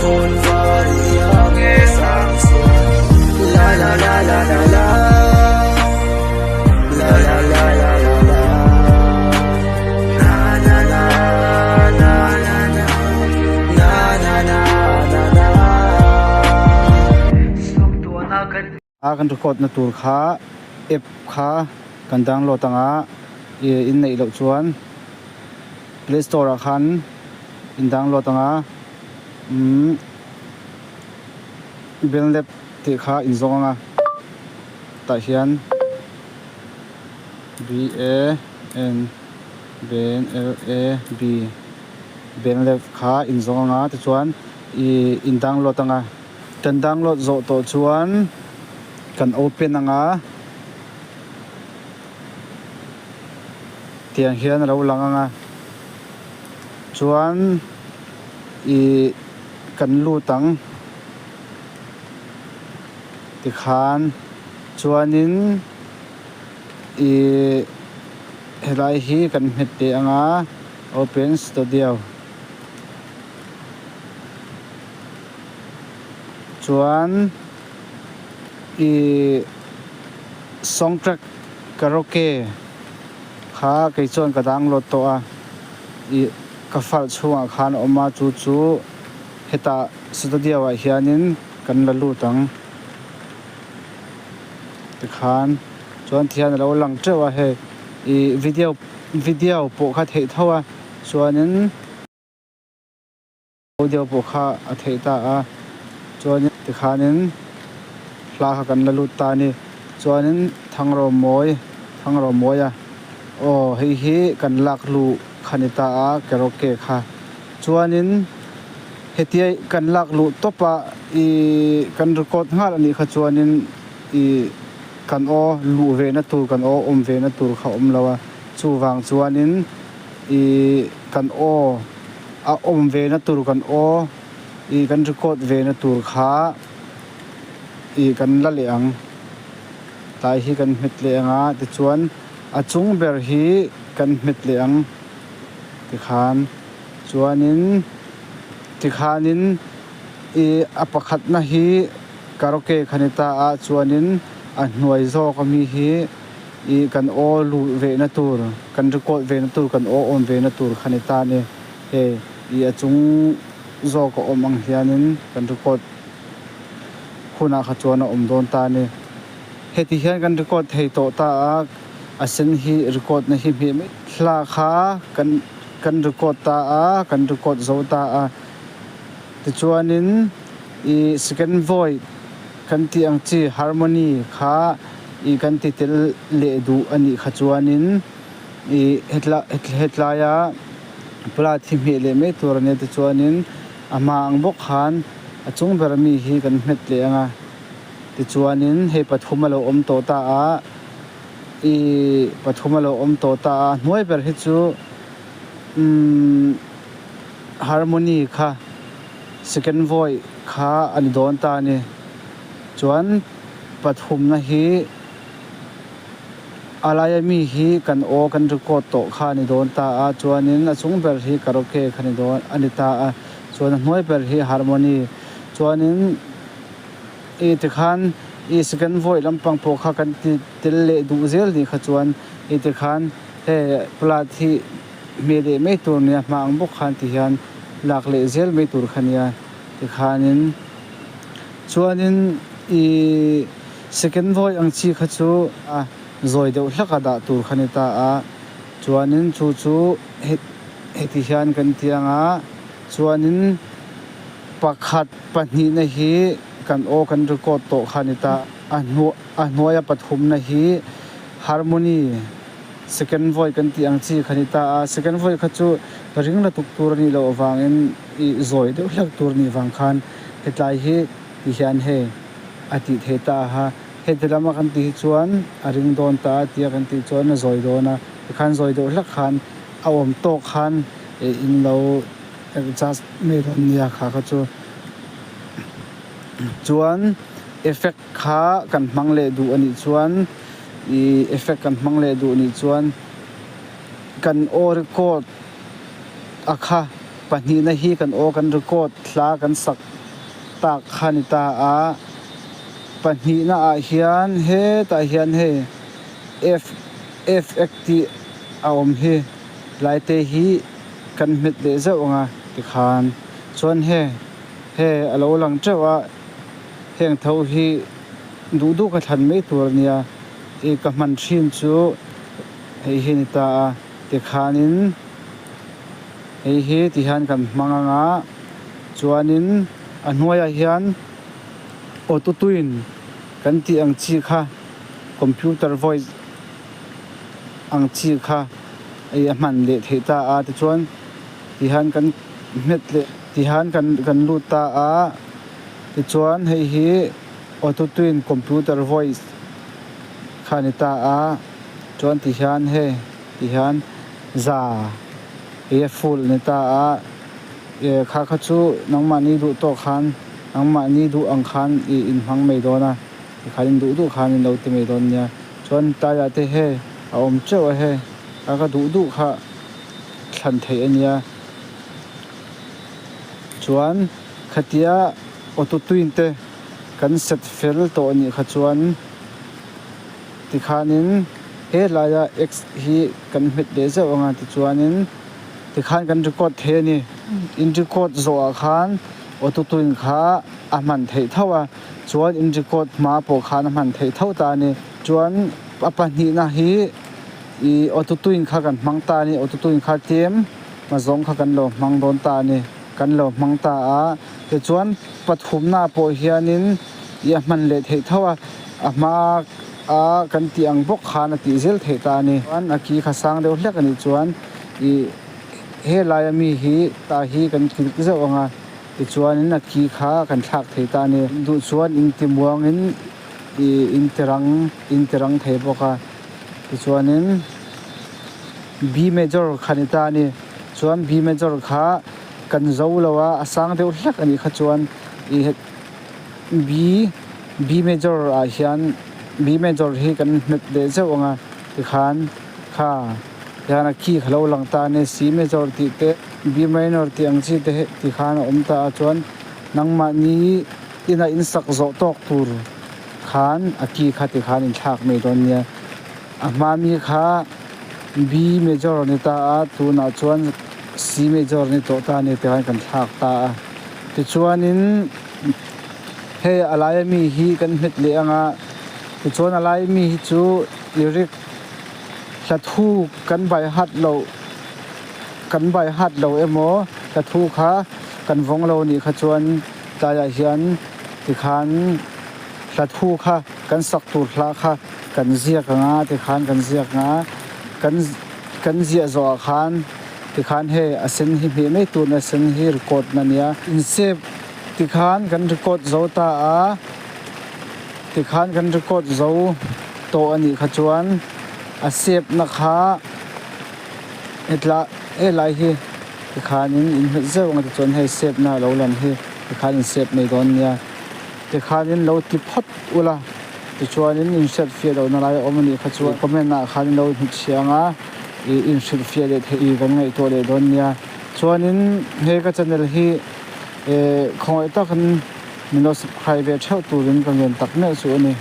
Khawn var iang e sang chuan La la la la la la La la la la la la Na na na na na na Na na na na na Suktuahna kan A kan record na tur kha app kha kan download anga in neih loh chuan play store ah khan in download anga umm Benlab tih kha in zawng anga tah hian B A N Ben L A B Benlab kha in zawng anga tichuan ih in download anga. Kan download zawh tawh chuan kan open anga tiang hian a lo lang anga chuan ih kan lut ang tikhan chuanin ih helai hi kan hmet teh anga open studio. Chuan ih song track karaoke kha kei chuan ka download tawh a, ih ka file chhungah khan a awm a chu chu hetah studio ah hianin kan la lut ang tikhan chuan thian a lo lang teuh a hei ih video video pawh kha theih tho a chuanin. Audio pawh kha a theih ta a, chuanin tikhanin hla kha kan la lut ta a ni. Chuanin Thangrawmawi, Thangrawmawia aw hei hi kan lak luh kha ni ta a karaoke kha. Chuanin hetia kan lak luh tawp a ih kan record nghal a nih kha chuanin ih kan aw luh ve na tur kan aw awm ve na tur kha awm lo a, chuvang chuanin ih kan aw. A awm ve na tur kan aw ih kan record ve na tur kha ih kan la leh ang tlai hi kan hmet leh ang a tichuan a chung ber hi kan hmet leh ang tikhan chuanin tikhanin ih a pakhatna hi karaoke kha ni ta a chuanin a hnuai zawk ami hi. Ih kan aw luh ve na tur, kan record ve na tur, kan aw awm ve na tur kha ni ta ni. Hei ih a chung zawk a awm ang hianin kan record hunah kha chuan a awm dawn ta ni. Heti hian kan record thei tawh ta a, a sen hi record na hi hmeh mai. Hla kha kan kan record ta a, kan record zo ta a. Tichuanin ih second voice kan tih ang chi harmony kha ih kan ti tel leh duh a nih kha chuanin ih hetla hetlaia plat hi hmeh leh mai tur a nia tichuanin a hma ang bawk khan a chung ber ami hi kan hmet leh ang a tichuanin hei pathum a lo awm tawh ta a ih pathum a lo awm tawh ta a hnuai ber hi chu umm harmony kha second voice kha a ni dawn ta a ni chuan. Pathumna hi a laia mi hi kan aw kan record tawh kha a ni dawn ta a, chuanin a chung ber hi karaoke kha ni dawn a ni ta a, chuan a hnuai ber hi harmony. Chuanin i tikhan i second voice lampang pawh kha kan ti tel leh duh zel nih kha chuan i tikhan hei plat hi hmeh leh mai tur nia hma ang bawk khan ti hian lak leh zel mai tur kha nia tikhanin. Chuanin i second vawi ang chi kha chu a zawi deuh hlak a dah tur kha ni ta a, chuanin chu chu heti hian kan ti ang a, chuanin pakhat pahnihna hi kan aw kan record tawh kha ni ta a, a hnuaia pathumna hi harmony second vawi kan tih ang chi kha ni ta a, second vawi kha chu ring la tuk tur a nih loh avangin i zawi deuh hlak tur a nih vang khan. Hetlai hi ti hian hei a tih theih ta a, heti lama kan tih hi chuan a ring dawn ta a tia kan tih chuan a zawi dawn a, tikhan zawi deuh hlak khan a awm tawk khan in lo adjust mai dawn nia kha kha chu. Chuan effect kha kan hmang leh duh a nih chuan ih effect kan hmang leh duh nih chuan kan aw record a kha. Pahnihna hi kan aw kan record hla kan sak tak kha ni ta a. Pahnihna ah hian hetah hian hei F F tih a awm hi lai te hi kan hmet leh zeuh ang a tikhan chuan he he a lo lang teuh a heng tho hi duh duh ka thlan mai tur a nia ih ka hman thin chu hei hi a ni ta a tikhanin hei hi tihian kan hmang ang a chuanin a hnuaiah hian auto tune kan tih ang chi kha computer voice ang chi kha ei a hman leh theih ta a tichuan tihian kan hmet leh tihian kan kan lut ta a tichuan hei hi auto tune computer voice kha a ni ta a chuan tihian hei tihian za ei a full a ni ta a eh kha kha chu nangmahni duh tawk khan nangmahni duh ang khan ih inhmang mai dawn a. Tikhan in duh duh khan in lo ti mai dawn nia. Chuan tlaiah te he a awm teuh a he a ka duh duh kha thlan theih a nia. Chuan khatia auto tune te kan set fel tawh a nih kha chuan tikhanin he laia x hi kan hmet leh zeuh ang a tichuanin tikhan kan record thei a ni. In record zawhah khan auto tune kha a hman theih tho a. Chuan in record hma pawh khan a hman theih tho ta a ni. Chuan a pahnihna hi ih auto tune kha kan hmang ta a ni. Auto tune kha tlem mazawng kha kan lo hmang dawn ta a ni. Kan lo hmang ta a. Tichuan pathumna pawh hianin ih a hman leh theih tho a. A hma a kan tih ang bawk khan a tih zel theih ta a ni. Chuan a ki kha sang deuh hlek a nih chuan ih helai ami hi ta hi kan click zeuh ang a. Tichuanin a ki kha kan thlak thei ta a ni. Duh chuan inti muangin ih inti rang inti rang thei bawk a. Tichuanin B major kha ni ta a ni. Chuan B major kha kan zo lo a, a sang deuh hlek a nih kha chuan ih B B major ah hian B major hi kan hmet leh zeuh ang a tikhan kha. Hian a ki kha lo lang ta a ni, C major tih te, B minor tih ang chi te hi ti khan a awm ta a chuan nangmahni ina in sak zawh tawk tur khan a ki kha ti khan in thlak mai dawn nia. A hma mi kha B major a ni ta a, tunah chuan C major a ni tawh ta a ni ti khan kan thlak ta a. Tichuanin hei a laia mi hi kan hmet leh ang a, tichuan a laia mi hi chu lyric. Hla thu kan bai hat loh kan bai hat lo emaw hla thu kha kan vawng lo nih kha chuan tlaiah hian tikhan hla thu kha kan sak tur hla kha kan ziak ang a tikhan kan ziak ang a kan kan ziah zawhah khan tikhan hei a sen hi hmeh mai tur a sen hi record na nia in save tikhan kan record zo ta a. Tikhan kan record zo tawh a nih kha chuan a sep na kha hetla helai hi tikhanin in hmet zeuh ang a tichuan hei sep na alo lan hi tikhan in sep mai dawn nia tikhanin lo ti phawt ula tichuanin in hriat fiah lohna lai a awm a nih kha chuan comment ah khan in lo inhmuchhiah ang a ih inhrilh fiah leh theih kan ngaihtuah leh dawn nia chuanin he ka channel hi eh khawngaih takin. Min lo subscribe ve theuh turin ka ngen tak meuh chu a ni.